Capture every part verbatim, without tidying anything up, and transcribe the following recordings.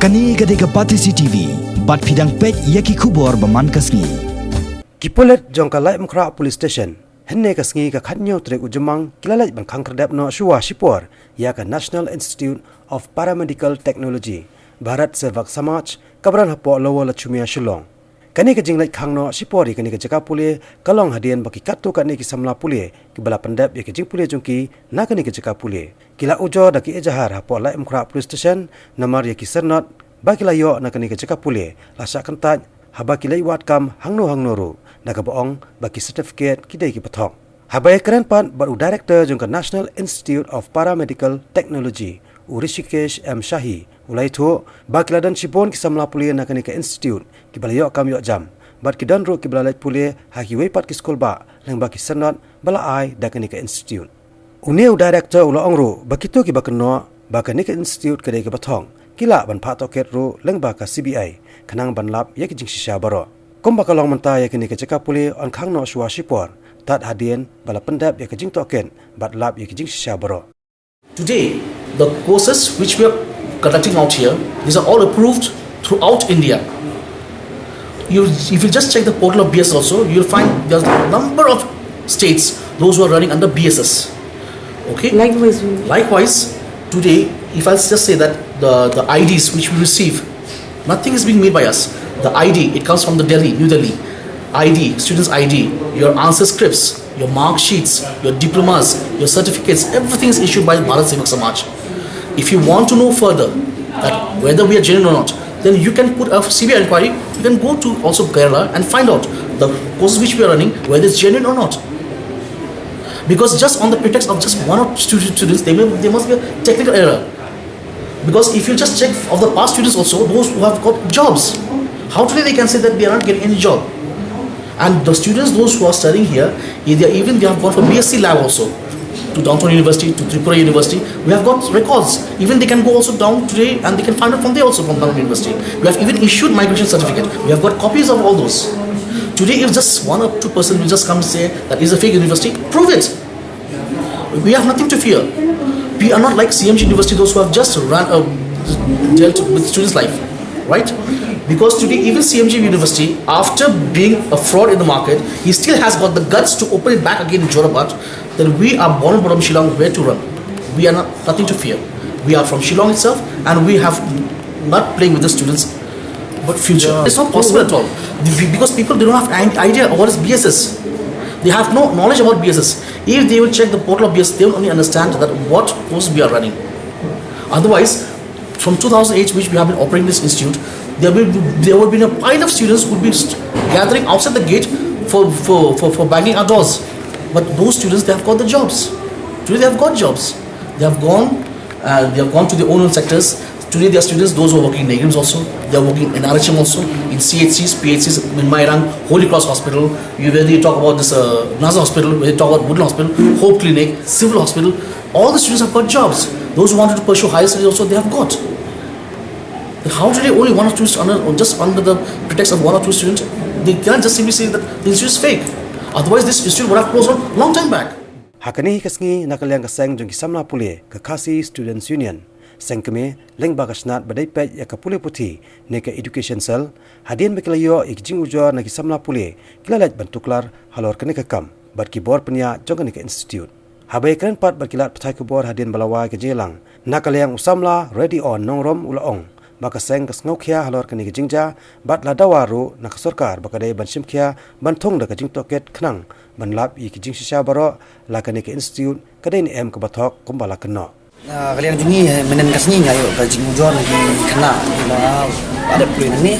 Kane ka dei ka Batesi T V, bad phi dang peit ïa ki khubor ba man ka sngi. Ki pulit jong ka Laitumkhrah Police Station, hynne ka sngi ka khathynñiew tarik u Jymmang ki la leit ban khang khyrdep noh shuwa shipor ïa ka National Institute of Paramedical Technology, Bharat Sevak Samaj, kaba don hapoh Lower Lachumia Shillong. Kane ka jingleit khang noh shipor ïa kane ka jaka pule ka long hadien ba ki katto katne ki samla pule kiba la pyndep ïa ka jingpule jong ki na kane ka jaka pule ki la ujor da ki ejahar hapoh Laitumkhrah Police Station, namar ïa ki syrnod ba ki la ïoh na kane ka jaka pule la shah kyntait haba ki leit wad kam hangno hangno ruh, da kaba ong ba ki certificate ki dei kiba thok. Haba ïakren pat bad u director jong ka National Institute of Paramedical Technology, u Rishikesh M Shahi, u la ïathuh ba ki la don shibun ki samla pule na kane ka institute kiba la ïoh kam ïoh jam, bad ki don ruh kiba la leit pule ha kiwei pat ki skul bah lyngba ki syrnod ba la ai da kane ka institute. Une u director u la ong ruh ba kito kiba kynnoh ba kane ka institute ka dei kaba thok ki lah ban phah tohkit ruh lyngba ka C B I, khnang ban lap ïa ki jingshisha baroh. Kumba ka long mynta ïa kane ka jaka pule yn khang noh shuwa shipor tad hadien ba la pyndep ïa ka jingtohkit bad lap ïa ki jingshisha baroh. Today, the courses which we are conducting out here, these are all approved throughout India. You, if you just check the portal of B S S also, you'll find there's a number of states, those who are running under B S S. Okay? Likewise, we Likewise, today, if I just say that the, the I Ds which we receive, nothing is being made by us. The I D, it comes from the Delhi, New Delhi. I D, students' I D, your answer scripts, your mark sheets, your diplomas, your certificates, everything is issued by Bharat Sevak Samaj. If you want to know further that whether we are genuine or not, then you can put a C B I inquiry. You can go to also Kerala and find out the courses which we are running, whether it's genuine or not. Because just on the pretext of just one or two students, there, may, there must be a technical error. Because if you just check of the past students also, those who have got jobs, how today they can say that they are not getting any job? And the students, those who are studying here, if they are, even they have gone for B S C lab also to Downtown University, to Tripura University. We have got records. Even they can go also down today and they can find out from there also from Downtown University. We have even issued migration certificate. We have got copies of all those. Today, if just one or two percent will just come and say that is a fake university, prove it. We have nothing to fear. We are not like C M G University, those who have just run uh, dealt with students' life, right? Because today, even C M G University, after being a fraud in the market, he still has got the guts to open it back again in Jorabat. Then we are born bottom Shillong, where to run? We are not nothing to fear. We are from Shillong itself, and we have not playing with the students' but future. It's not possible at all. Because people, they don't have an idea what is B S S. They have no knowledge about B S S. If they will check the portal of B S S, they will only understand that what course we are running. Otherwise, from two thousand eight, which we have been operating this institute, there will be, there will be a pile of students who will be st- gathering outside the gate for, for, for, for banging our doors. But those students, they have got the jobs. Today, they have got jobs. They have gone, uh, they have gone to their own, own sectors. Today, there are students, those who are working in NEIGRIHMS also, they are working in N R H M also, in C H Cs, P H Cs, in Mairang, Holy Cross Hospital, you, whether you talk about this uh, Nazar Hospital, whether you talk about Woodland Hospital, Hope Clinic, Civil Hospital, all the students have got jobs. Those who wanted to pursue higher studies also, they have got. Then how today only one or two students, under, just under the pretext of one or two students, they cannot just simply say that the institute is fake. Otherwise, this institute would have closed a long time back. Ha kane hi ka sngi na ka liang ka seng jong ki samla pule ka Khasi Students Union, seng kmie lyngba ka shnat ba dei peit ïa ka pule puthi ne ka Education Cell, hadien ba ki la ïoh ïa ki jingujor na ki samla pule, ki la leit ban tuklar halor kane ka kam bad ki bor pynïaid jong kane ka institute. Haba ïakren pat bad ki lad pathai khubor hadien ba la wai ka jingïalang, na ka liang u samla Ready On Nongrum u la ong ba ka seng ka sngewkhia halor kane ka jingjia bad la dawa ruh na ka sorkar ba ka dei ban shimkhia ban thung da ka jingtohkit khnang ban lap ïa ki jingshisha baroh la kane ka institute ka dei ne em kaba thok kumba la kynnoh. Na ka liang jong ngi mynhynnin ka sngi nga ïoh ka jingujor na ki khynnah kiba la dep pule nangne.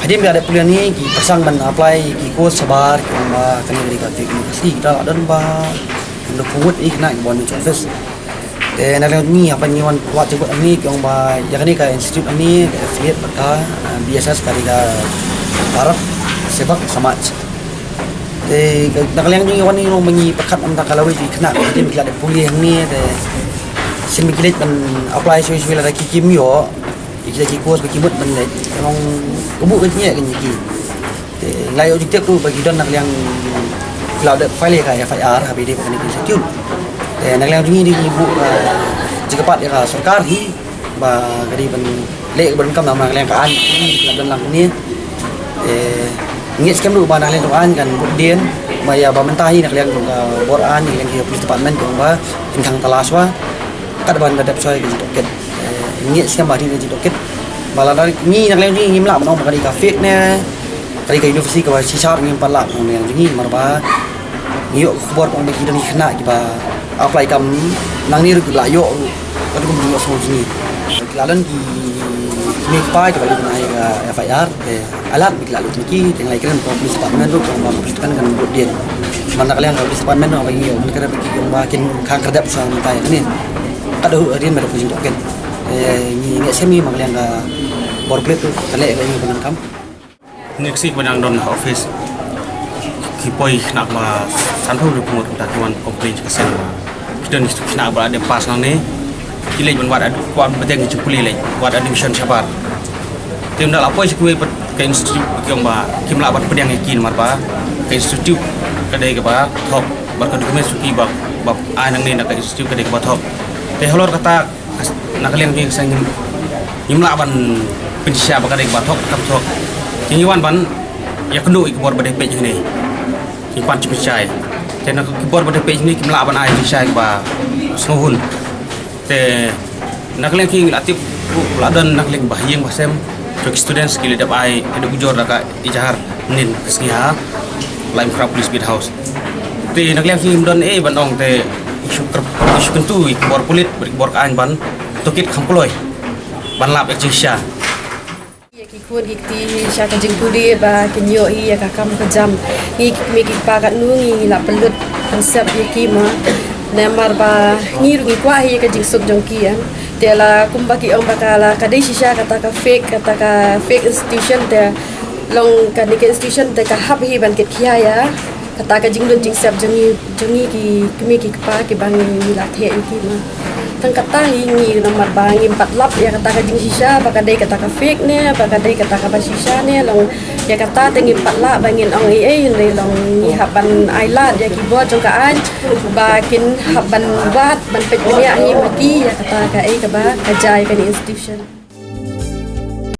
Hadien ba la dep pule nangne ki pyrshang ban apply ki course shabar ki ong ba kane ka dei ka fake university, kita la don ba Ynda pynwit ïa ki khynnah kiba wan office. Te na liang ngi haba ngi wan wad jingkut hangne ki ong ba ïa kane ka institute hangne ka affiliate bad ka B S S ka dei ka Bharat Sevak Samaj. Te na ka liang jong ngi wan ngi long ba ngi pyrkhat mynta ka lawei ki khynnah ki la dep pule hangne te shisien ba ki leit ban apply shuwa shuwa lada ki kim ïoh ïa kita ki course ba ki mut ban leit. Ka long ka buh ka jingeh ka ngi ki. Te nga la ïoh jingtip ruh ba ki don na ka liang ki la dep file ïa ka F I R ha ba ïadei bad kane ka institute. Te na ka liang jong ngi ngi buh ka jingkyrpad ïa ka sorkar hi Ba ka dei ban leh ka bor donkam na ka liang ka aiñ, ka la don lang kumne. Eh, ngi ngeit skhem ruh ba na ka liang jong ka aiñ kan bud dien. Ba ïa ba mynta hi na ka liang jong ka bor aiñ, na ka liang ki police department jong ba kin khang talash wa kat ban da dep soi ka jingtohkit. Eh, ngi ngeit skhem ba dei ka jingtohkit. Ba lada ngi na ka liang jong ngi ngim lah ban ong ba ka dei ka fake ne ka dei ka university kaba shisha, ngim pat lah ban ong na ka liang jong ngi namar ba ngi ïoh ka khubor ba ong ba ki don ki khynnah kiba apply kam nangne ruh ki la ïoh ruh. Ka dei kum jingïohsngew jong ngi. Ki la don ki kmie ki kpa kiba la ïoh ban ai ka F I R, te ai lad ba ki la lut ma ki, te ngi la ïakren bad ka police department ruh, ba ka police department kan bud dien. Namar na ka liang ka police department ruh ba ngi ïoh ban kren bad ki ong ba kin khang khyrdep shuwa mynta ïa kane. Ka dei hadien ba da ka jingtohkit. Te ngi ngeit skhem ngi na ka liang ka bor pulit ruh kan leh ka jingdonkam. Ngi ksik ba dang don ha office. Ki poi khynnah ba sanphew ne phew ngut, kumta ki wan complain ka seng ba ki don ki khynnah ba la dep pass nangne. Ki leit ban wad ad-, wad bteng ki jingpule, leit wad admission shabar. Te ynda la poi sha kiwei pat ka institute, ki ong ba kim lah ban pdiang ïa ki namar ba ka institute ka dei kaba thok, bad ka document sha ki ba, ba ai nangne na ka institute ka dei kaba thok. Te halor kata, na ka liang jong ngi ka seng ngim lah ban pynshisha ba ka dei kaba thok kam thok. Te ngi wan ban ïakynduh ïa ki bor ba dei peit hangne, ki pan jingpynshai. Te na ki bor ba dei peit hangne kim lah ban ai jingshai kaba sngewhun. Te na ka liang jong ngi la tip ruh la don na ka liang ba ha ïing ba sem jong ki students ki la dep ai, ki la dep ujor da ka ejahar mynnin ka sngi ha Laitumkhrah Police Beat House. Te na ka liang jong ngi ym don ei ban ong, te ngi shu kyrp-, ngi shu kyntu ïa ki bor pulit bad ki bor ka aiñ ban tohkit kham kloi ban lap ïa ka jingshisha. Ïa ki khun ki kti sha ka jingpule ba kin ïoh hi ïa ka kam ka jam. Ngi ki kmie ki kpa katno ngi la pynlut pynsep ïa ki ma. Namar ba ngi ruh ngi kwah hi ïa ka jingsuk jong ki, em. Te la kumba ki ong ba ka la ka dei shisha kata ka fake, kata ka fake institution, te long kane ka institution te ka hap hi ban kit khia ïa kata ka jingdon jingsep jong ngi, jong ngi ki kmie ki kpa kiba ngi la theh ïa ki ma. Tang kata hi ngi namar ba ngim pat lap ïa kata ka jingshisha ba ka dei kata ka fake ne ba ka dei kata kaba shisha ne, long ïa kata te ngim pat lah ba ngin ong ei ei, hynrei long ngi hap ban ai lad ïa ki bor jong ka aiñ ba kin hap ban wad ban peit bniah hi ma ki ïa kata kaei kaba ka jia ïa kane institution.